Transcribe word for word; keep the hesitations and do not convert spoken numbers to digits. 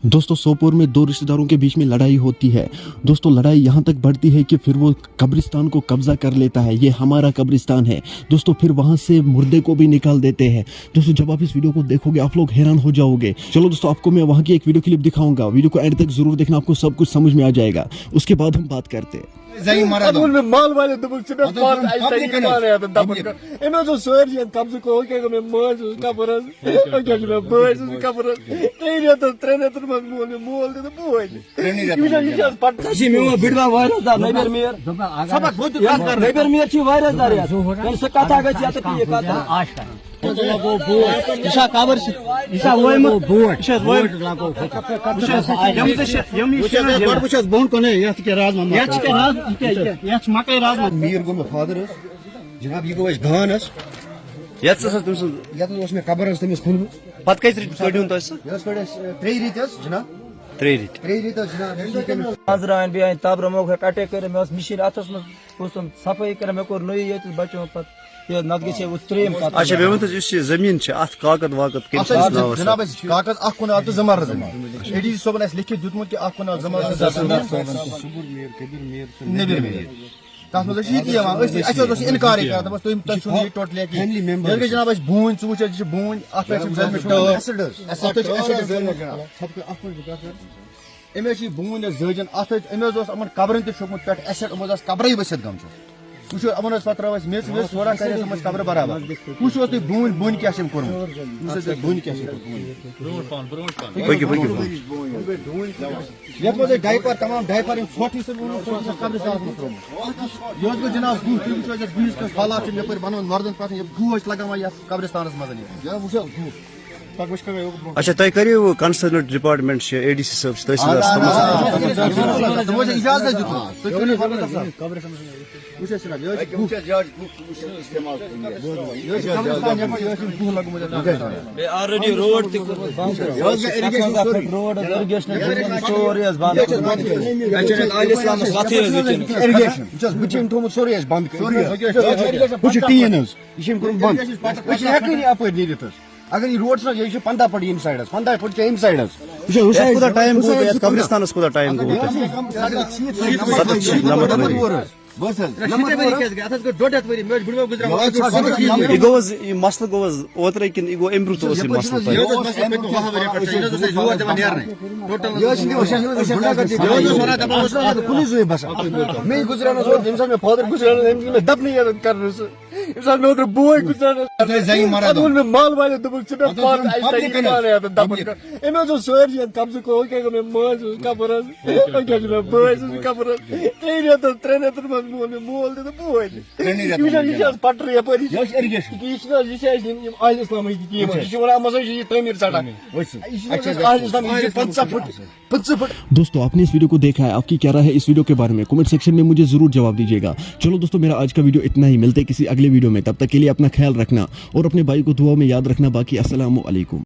दोस्तों, सोपोर में दो रिश्तेदारों के बीच में लड़ाई होती है। दोस्तों, लड़ाई यहाँ तक बढ़ती है कि फिर वो कब्रिस्तान को कब्जा कर लेता है। ये हमारा कब्रिस्तान है दोस्तों। फिर वहाँ से मुर्दे को भी निकाल देते हैं। दोस्तों, जब आप इस वीडियो को देखोगे, आप लोग हैरान हो जाओगे। चलो दोस्तों, आपको मैं वहाँ की एक वीडियो क्लिप दिखाऊंगा। वीडियो को एंड तक जरूर देखना, आपको सब कुछ समझ में आ जाएगा। उसके बाद हम बात करते हैं। زنگ مرد۔ پتہٕ ووٚن مےٚ مل والٮ۪ن، دوٚپُکھ، "ژٕ مےٚ پتہٕ پانہٕ ووٚن اَتہِ تَتہِ پبلِکن پانَے اَتٮ۪ن دَپُن کَر۔" أمۍ حظ اوس سٲرسٕے اَتھ قبضہٕ کوٚر، وۄنۍ کیٛاہ گوٚو مےٚ مٲلۍ سٕنٛز قبر حظ؟ وۄنۍ کیٛاہ چھُ مےٚ بٲے سٕنٛز قبر حظ؟ ترٛےٚ رٮ۪تھ حظ، ترٛٮ۪ن رٮ۪تَن منٛز ووٚن مےٚ مول تہِ تہٕ بوے تہِ۔ ترٛٮ۪نٕے رٮ۪تَن یہِ چھا، یہِ چھا پَتہٕ ژےٚ چھِ میون بٔڈبَب واریاہ زیادٕ، نبیر میٖر۔ سبق گوٚو تہٕ کَتھ کَرٕ۔ نبیر میٖر چھِ واریاہ زیادٕ یَتھ۔ وۄنۍ سُہ کَتھا گژھِ یَتھ تہٕ یہِ کَتھا۔ یہِ چھا قبر چھِ؟ یہِ چھا وٲیمٕژ؟ یہِ چھِ حظ وٲیمٕژ؟ وٕچھ حظ، یِم تہِ چھِ، یِم یہِ چھِ حظ یِم۔ گۄڈٕ وٕچھ حظ بۄن کُن، ہے، یَتھ کیٛاہ راز محمد۔ یَتھ چھِ کیٛاہ راز؟ یہِ کیٛاہ، یہِ کیٛاہ؟ یَتھ چھِ مکٲے راز محمد۔ میٖر گوٚو مےٚ فادر حظ، جناب، یہِ گوٚو اَسہِ گان حظ۔ یَتھ سا تٔمۍ سُنٛد یَتھ حظ اوس مےٚ قبر حظ تٔمِس کھٔنمٕژ۔ پَتہٕ کٔژِ رٮ۪تۍ کٔڑِو تۄہہِ سُہ؟ یہِ حظ کٔڑ اَسہِ، اَ، ترٛیٚیہِ رٮ۪تۍ حظ، جناب۔ ترٛیٚیہِ رٮ۪تۍ۔ ترٛیٚیہِ رٮ۪تۍ حظ، جناب۔ ییٚمہِ سۭتۍ أمِس نظرِ اَنہِ بیٚیہِ اَنہِ تَبرٕ موقعہٕ کَٹٲے کٔرِتھ، مےٚ ٲس مِشیٖن اَتھَس منٛز، بہٕ اوسُم صفٲیی کَران، مےٚ کوٚر نٔیی ییٚتہِ بَچومُت پَتہٕ یہِ، نَتہٕ گژھِ ہے وۄنۍ ترٛیٚیِم کَتھ۔ اچھا، مےٚ ؤنۍ تو، یُس یہِ زٔمیٖن چھِ، اَتھ کاغذ واغذ کٔمۍ اَتھ سٕنٛدِس حظ چھِ ناوَس؟ جناب اَسہِ کاغذ اَکھ کُنال تہٕ زٕ مَرلہٕ زٔمیٖن۔ اے ڈی سی صٲبَن اَسہِ لیکھِتھ دیُتمُت کہِ اَکھ کُنال زٕ مَرلہٕ زٔمیٖن۔ نبی میر۔ تَتھ منٛز حظ چھِ یہِ تہِ یِوان، أسۍ، اَسہِ حظ اوس یہِ اِنکارٕے کَران، دَپان تُہۍ، تۄہہِ چھُو نہٕ یہِ ٹوٹلی کِہیٖنۍ۔ یہِ حظ گٔے جناب اَسہِ بوٗنۍ، ژٕ وٕچھ حظ، یہِ چھِ بوٗنۍ، اَتھ پٮ۪ٹھ چھِ زٲلمٕتۍ ٹٲر، اَتھ پٮ۪ٹھ چھِ زٲلمٕتۍ ٹٲر۔ أمۍ حظ چھِ یہِ بوٗنۍ حظ زٲجِن، اَتھ حظ، أمۍ حظ اوس یِمَن قبرَن تہِ چھوٚکمُت پٮ۪ٹھ ایسِڈ، یِم حظ آسہٕ قبرَے ؤسِتھ گٔمژٕ۔ وٕچھِو، یِمَن حظ پَتہٕ ترٛٲو اَسہِ میٚژ ویٚژ تھوڑا، کَرِ اَسہِ یِمَن چھِ قبرٕ برابر۔ وٕچھِو حظ تُہۍ بوٗنۍ، بوٗنۍ کیٛاہ چھِ أمۍ کوٚرمُت، وٕچھِو حظ تُہۍ بوٗنۍ کیٛاہ چھِ أمۍ کوٚرمُت۔ پٔکِو، پٔکِو۔ یَتھ منٛز أسۍ ڈایپَر، تَمام ڈایپَر، یِم ژھۄٹھ یُس أسۍ ووٚنمُت، سُہ چھُ قبرِستانَس منٛز ترٛوومُت۔ یہِ حظ گوٚو جِناب گُہہ، تُہۍ وٕچھِو حظ یَتھ گُہِس کیُتھ حالات چھِ، یَپٲرۍ بَنووُن مَردَن پَتہٕ، یہِ گُہہ حظ چھِ لَگاوان یَتھ قبرِستانَس منٛز یہِ۔ یہِ حظ وٕچھِو حظ گُہہ۔ پَتہٕ وٕچھ کَرو یہِ۔ اچھا، تۄہہِ کٔرِو کنسرنڈ ڈپارٹمنٹ چھِ، اے ڈی سی صٲب چھِ، تحصیلدار چھِ، تِمن سۭتۍ تِمو چھِ اِجازت دیُتمُت۔ تُہۍ کٔرِو فرمٲیِو تَتھ سۭتۍ۔ وٕچھ حظ جِناب، یہِ حظ چھِ گُہہ۔ یہِ حظ چھِ قبرِستان یَپٲرۍ، یہِ حظ چھِ گُہہ لوٚگمُت یَتھ قبرِستانَس۔ بیٚیہِ آلریڈی روڈ تہِ کوٚرمُت بنٛد۔ یہِ حظ گٔے اِرِگیشن سورُے۔ روڈ حظ، اِرِگیشن سورُے حظ بنٛد۔ اچھا، علی اسلامس وتھٕے حظ ییٚتہِ۔ اِرِگیشن۔ وٕچھ حظ، بہٕ چھِ یِم تھوٚومُت سورُے اَسہِ بنٛد کٔرِتھ۔ ہُہ چھُ ٹیٖن حظ۔ یہِ چھِ أمۍ کوٚرمُت بنٛد۔ أسۍ چھِ ہٮ۪کٲنی اَپٲرۍ نیٖرِتھ حظ۔ اگر یہِ روڈ چھُنہ، یہِ چھُ پنٛداہ پھٕٹ ییٚمہِ سایڈَس، پنٛداہ پھٕٹ چھِ ییٚمہِ سایڈَس۔ وٕچھ حظ، ہُہ سایڈ، کوٗتاہ ٹایم ہُہ گوٚو سایڈ گٔیَتھ چھُ قبرستانس کوٗتاہ ٹایم گوٚو تۄہہِ؟ ستتھ شیٖتھ نَمَتھ ؤری۔ بہٕ حظ حظ، نَمَتھ وُہُر حظ۔ اَتھ حظ گوٚو ڈۄڈ ہَتھ ؤری، مےٚ حظ چھُ بٕڈبَب گُزریومُت۔ یہِ گوٚو حظ، یہِ مسلہٕ گوٚو حظ اوترَے کِنہٕ یہِ گوٚو اَمہِ برٛونٛہہ تہِ اوس یہِ مسلہٕ تۄہہِ؟ یہِ حظ اوس مسلہٕ پٔتمہِ دَہ ؤری پٮ۪ٹھ، یہِ نہ حظ اوس اَسہِ یور دِوان نیرنَے۔ ٹوٹل یہِ حظ چھِ، یہِ حظ چھِ، یہِ حظ چھِ، یہِ حظ چھِ، یہِ حظ اوس وَنان، دَپان اوس، کُنُے زُوٕے بَسان۔ مےٚ یہِ گُزریو نہٕ حظ، ییٚمہِ ساتہٕ مےٚ فادر گُزریو نہٕ، أمۍ دیُت مےٚ دَپنٕے یَتَن کَرنہٕ سُہ۔ ییٚمہِ ساتہٕ مےٚ اوترٕ بوے گُزریو نہٕ، تۄہہِ زَنہِ مَران پَتہٕ ووٚن مےٚ مَل والٮ۪ن، دوٚپُکھ، "ژٕ مےٚ پَتہٕ پانہٕ ووٚن اَتہِ تَتہِ پَبلِکَن۔ پانَے اَتَن دَپُن کَر۔" أمۍ حظ اوس سٲرسٕے اَتھ قبضہٕ کوٚرمُت، کیٛاہ گوٚو مےٚ مٲلۍ سٕنٛز قبر حظ، وۄنۍ کیٛاہ چھُ مےٚ بٲے سٕنٛز قبر حظ۔ ترٛیٚیہِ رٮ۪تَن، ترٛٮ۪ن رٮ۪تَن منٛز مون مےٚ مول تہِ تہٕ بوے تہِ۔ ترٛٮ۪نٕے رٮ۪تَن یہِ چھُنہ، یہِ چھُ حظ پَٹرِ یَپٲرۍ، یہِ چھُ، یہِ چھُنہ حظ، یہِ چھِ اَسہِ یِم، یِم اہل اسلامٕکۍ یہِ ٹیٖم حظ، یہِ چھِ وَنان، اَتھ منٛز حظ چھِ یہِ تعمیٖر ژَٹان۔ یہِ چھِ وَنان، اَسہِ اہل اسلام، یہِ چھِ پنٛژاہ فُٹ، پٕنٛژٕہ فُٹ۔ दोस्तों, आपने इस वीडियो को देखा है, आपकी क्या राय है इस वीडियो के बारे में? कमेंट सेक्शन में मुझे जरूर जवाब दीजिएगा। चलो दोस्तों, मेरा आज का वीडियो इतना ही। मिलते हैं किसी अगले वीडियो में, तब तक के लिए अपना ख्याल रखना और अपने भाई को दुआ में याद रखना। बाकी अस्सलाम वालेकुम।